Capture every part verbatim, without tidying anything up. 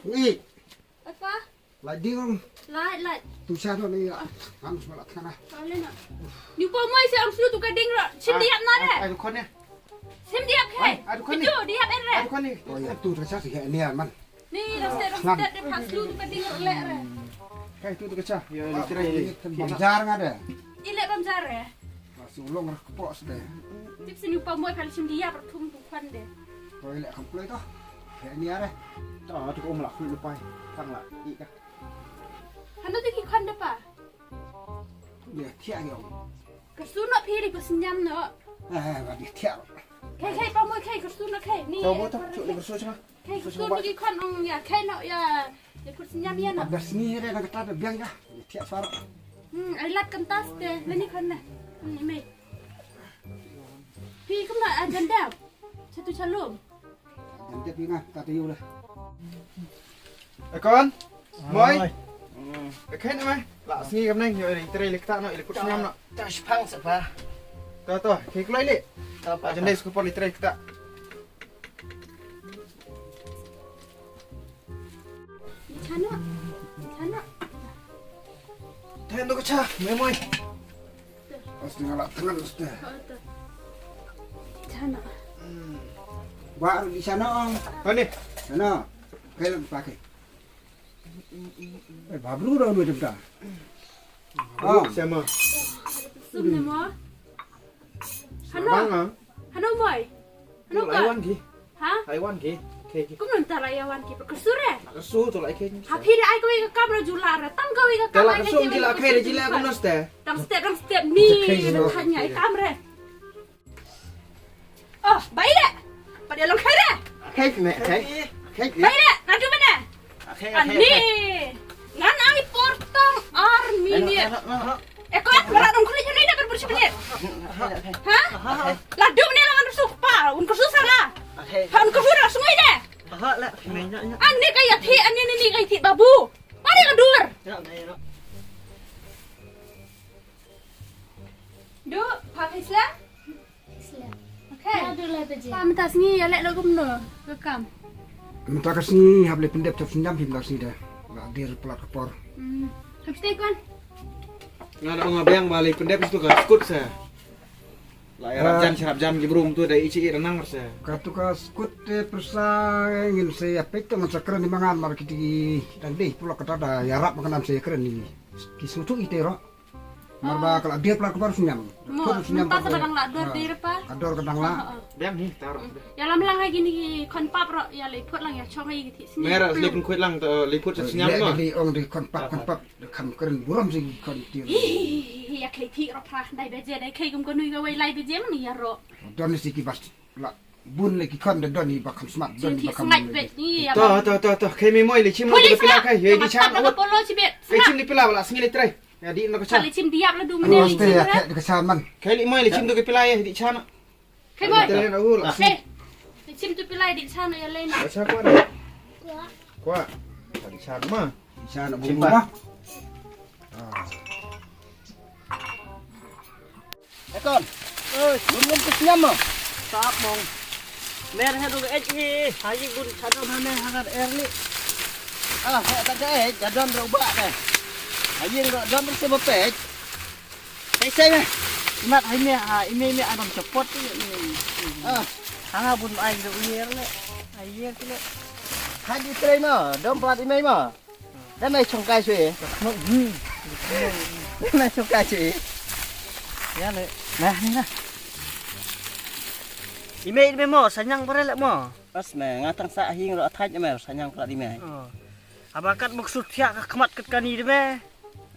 Ni. Apa? Lai ding ong. Lai, lai. Tu sha no ni. Ngam sma la thana. Kau le no. Ni pa moi se ong slu tu ka ding ro. Sim diap na de. Ai, ai, dukan ni. Sim diap ke. Ai, ai, dukan ni. Itu diap en re. Ai, dukan ni. Oh ya, tu tu sha si he ni man. Ni, dah step, dah step, dia pas dulu tu kan dia ngelek, re. Kai tu tu kacha. Ya, literai. Bam jar nga de. Ilek bam jar, re. Masih ulong rak kepok sudah. Tip sini upah moi kali sim dia perthum tu kan de. Kau ilek kam play tu. Kayak ni are. Tu tu kau melak kulit lepai. Tang lah. Ika. Hanu tu ki kan de pa. Dia tiak yang. Kesu no phi li ku senyam no. Eh, ba dia tiak. Kai, kai, pa moi kai kesu no kai. Ni. Kau buat tu, cuk ni kesu cuma. Kai kesu bagi kon ong ya, kai no ya. Dia ku senyam ya no. Ada sini ada nak kata ada biang ya. Dia tiak suara. Hmm, ai lat kentas de, lani kon na. Hmm, mai. Phi kum na agenda. Satu calon. Agenda phi nga kata yu lah. Ekon. Moi. Ekhen mai. La sngi kam neng yo ri tre lik ta no lik kut nyam no. Ta shpang sa pa. To to, ke kloi li. To pa. Jendai skupor li tre kita. Chana. Chana. Ten to cha, moi moi. Os tinggal la tengan os te. Chana. Ba di sana ong. Kani. Sana. Kailan pakai. Eh, babru dah udah jemta. Oh, sama. Sum ne mo. Hano. Hano moi. Hano ka. Aiwan ki. Ha? Aiwan ki. Ke ki. Kum nan tara aiwan ki. Kersure. Kersur tu lai ke. Ha phi da ai kawei ka kamera jula ra. Tang kawei ka kamera. Kersur jila kai da jila kum nan ste. Tang step tang step ni. Tanya ai kamera. Oh, bai de. Pada long khai de. Khai me, khai. Khai. Bai de, ladu mana? Khai. Ani. Ngan ai por tang ar minit. Eh, kau aku lah dong kulit ni dah berbersih minit. Ha? Ladu mana lah ngan rusuk pa, un kursu sana. Ha, un kursu dah sungai de. Ani kaya thi, ani ni ni kaya thi babu. Mari ka dur. Du, pa Islam? Islam. Okay. Adu lai baje. Pa mynta sngi ïa leh la kumno ka kam? Mynta ka sngi hap leh pyndep, hap sngewthuh mynta ka sngi da. La dier palat ka por. Hmm. Hap stay kon. Nga da ong biang ba leh pyndep tu ka skut sa. La ïarap jan sharap jan ki brum tu da ichi i ranang sa. Ka tu ka skut te pyrsa ngin sa ïa peit to ngan sa kren ni mangan mar kiti dang dei pulak kata da ïarap makan sa ïa kren ni. Ki sngewthuh ite ro. Mar ba ka la dier pla ka por sngewthuh. Mo, mynta sa dang la dor dier pa. Ka dor ka dang la. Biang hi tar. Ïa lam lang ha kini ki khon pap ro ïa leh phut lang ïa chong ha ki ti sngewthuh. Mer leh pun khuid lang to leh phut sa sngewthuh no. Leh ong di khon pap khon pap. Kham kren burom si kon ti. Ïa khlei thik ro phra dai baje dai khlei kum ko nui ka wei lai baje man ïa ro. Don si ki bas la bun le ki kon da don i ba kham smat don i ba kham. To to to to khlei me moi le chim le pila khlei ye di chan. Polo chibet. Khlei chim le pila la sngi le trai. Ya di no ka chan. Khlei chim diap la du mene. Oste ya khlei ka chan man. Khlei le moi le chim du ka pila ye di chan. Kei boy. Kei. Kei. Chim tu pilai dik sana ya lena. Sa kwa. Kwa. Dik sana ma. Dik sana bu ma. Ekon. Oi, bun bun kus nyam mo. Sap mong. Mer he dong ek hi. Haji bun chadon hane hangat erli. Ah, he tak ek jadon ro ba deh. Haji ro don se bapek. Sai sai me. Imat hai me ha ime ime ai bam chapot tu. Ah. Hanga bun ai do uyer le. Ai yer tu le. Hai di trei mo, dom plat ime mo. Dan ai chong kai sui. Dan ai chong kai sui. Ya le. Nah ni nah. Ime ime mo sanyang bare le mo. Pas me ngatang sa hing ro athaj me sanyang plat ime. Oh. Abakat maksud thiah ka khmat kat kani de me.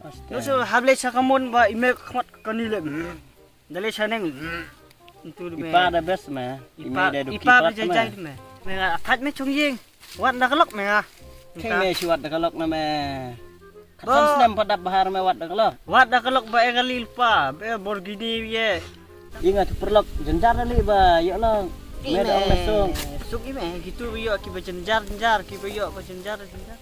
Aste. Nusu hable cha kamun ba ime khmat kani le. Dale cha neng. Itu de me. Ipa da bes me. Ipa da jai jai de me. Me nga athaj me chung ying. Wat da kalok me nga. Kei me shi wat da kalok na me. Katan snem padap bahar me wat da kalok. Wat da kalok ba e gali lupa. Be bor gini ye. Ingat perlok jenjar ali ba yok long. Me da ong me sung. Suk ime gitu yo ki ba jenjar jenjar ki ba yok ba jenjar jenjar.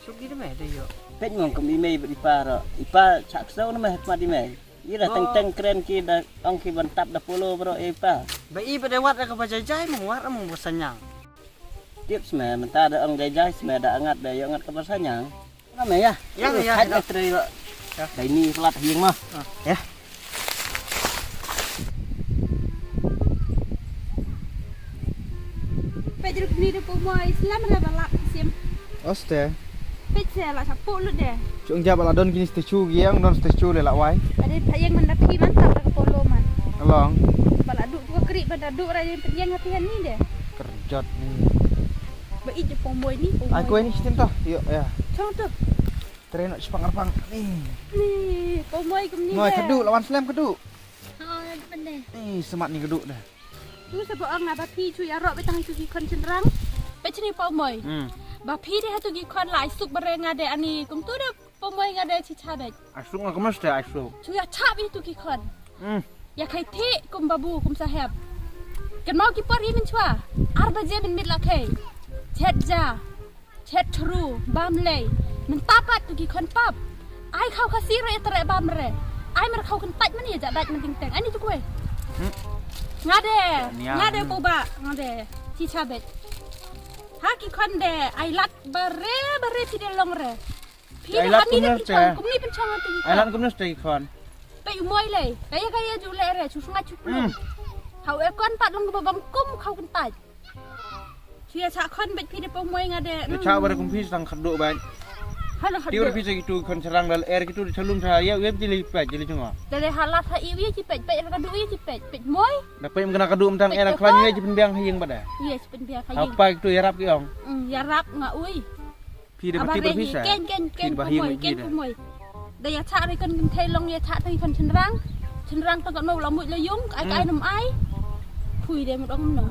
Suk ide me de yo. Pet ngong kem ime ipa ro. Ipa chak so na me hikmat ime. Ira teng teng kren ki da ong ki ban tap da polo bro ipa. Ba i ba de wat ka ba jai jai mong wat mong ba sanyang. Tips me, mynta da ong dei jai me da angat da ïa angat ka ba sanyang. Nga me ya. Ya, ya, ya. Dei ni pelat hiang mah. Ya. Peit ruh ni de pumoi slam re balak sim. Oste. Peit se la chapu lut de. Chung ja bala don kini statue giang don statue le la wai. Ade payeng man da phi man ta ka polo man. Along. Bala du tu kri ban da du ra yen payeng ha phi ni de. Kerjot ni. Ba ij pumoi ni pumoi. Ai kue ni sitin to. Yo ya. Chong tu. Tren nak sepang arpang ni. Ni pumoi kum ni. Noi kedu lawan slam kedu. Ha, bende. Ni semat ni kedu dah. Tu sabo ang ba phi chu ya rok betang chu ki khon cenderang. Peit ni pumoi. Hmm. Ba phi de ha tu ki khon lai suk bare nga de ani kum tu de pumoi nga de chi cha beit. Ai suk nga kemas te ai suk. Chu ya cha bi tu ki khon. Hmm. Ya khai thi kum babu kum saheb. Kan mau ki por hi min chwa. Ar baje min mit la khai. Chet ja. Chet chru bam lei. Mynta pat tu ki khon pap. Ai khau khasi re tre bam re. Ai mer khau kan tait mani ja dait man ting teng. Ani tu kwe. Hmm. Nga de. Nia. Nga de ko ba nga de. Chi cha beit. Ha ki khon de ai lat bare bare chi de long re. Phi ai de lat ani de kumne pynchong te. Kumni pynchong tu ki khon. Ai lat kumne te ki khon. Pe u moi lei. Kaya kaya ju le re chu snga chu. Hmm. Khau e khon pat long ba bam kum khau kan tait. Chu ya cha khon beit phi de pumoi nga de. Ïa cha bare kum phi sang khadu beit. Halo khadu. Ti bare phi sa kitu khon serang dal er kitu de chalum sa ya web jili peit jili chunga. Dale halat ha i wi chi peit peit ka du wi chi peit peit moi. Da peit mkena kadu mtang er khlan wi chi pynbiang ha ïing bada. Yes pynbiang ha ïing. Apa kitu ya rap ki ong. Mm, ya rap nga ui. Phi de ba ti bare phi sa. Ken ken ken pumoi ken pumoi. Da ya cha re kan kan thei long ya cha thei khon cenderang. Cenderang ta ka no la mut la yung ai ka ai nam ai. Phui de mut ong no.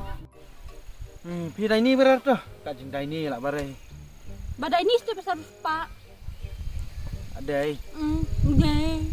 Hmm, phi dai ni berar to. Ka jing dai ni la bare. Ba dai ni ste pasal pa. Adai. Hmm, dai.